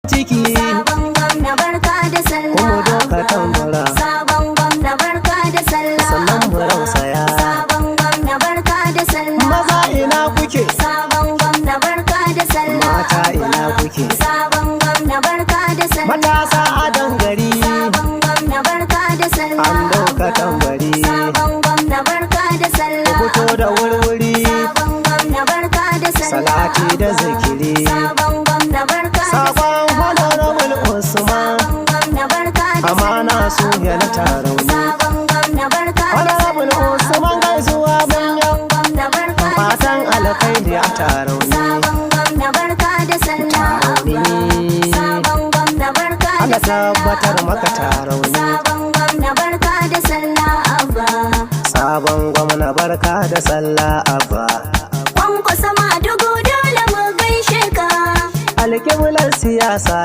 Ciki. Sabon gwamna, barka da sallah. Kuma doka tambura. Sabon gwamna, barka da sallah. Sannan mu rausaya. Sabon gwamna, barka da sallah. Maza, ina kuke? Sabon gwamna, barka da sallah. Mata, ina kuke? Sabon gwamna, barka da sallah. Matasa a gari. Sabon gwamna, barka da sallah. An doka tambari. Sabon gwamna, barka da sallah. Ku fito da wurwuri. Sabon gwamna, barka da sallah. Salati da zikiri. Sabon gwamna, barka da Sakon Honorable Usman. Sabon gwamna, barka da Amana su yana tarauni. Sabon gwamna, barka da Honorable Usman, gaisuwa manya. Sabon gwamna, barka da Fatan alkhairi a tarauni. Sabon gwamna, barka da sallah. Tarauni. Sabon gwamna, barka da Allah tabbatar maka, Tarauni. Sabon gwamna, barka da sallah, Abba. Sabon gwamna, barka da sallah, Abba. Kwankwaso Madugu, dole mu gaishe ka. Alƙiblar siyasa.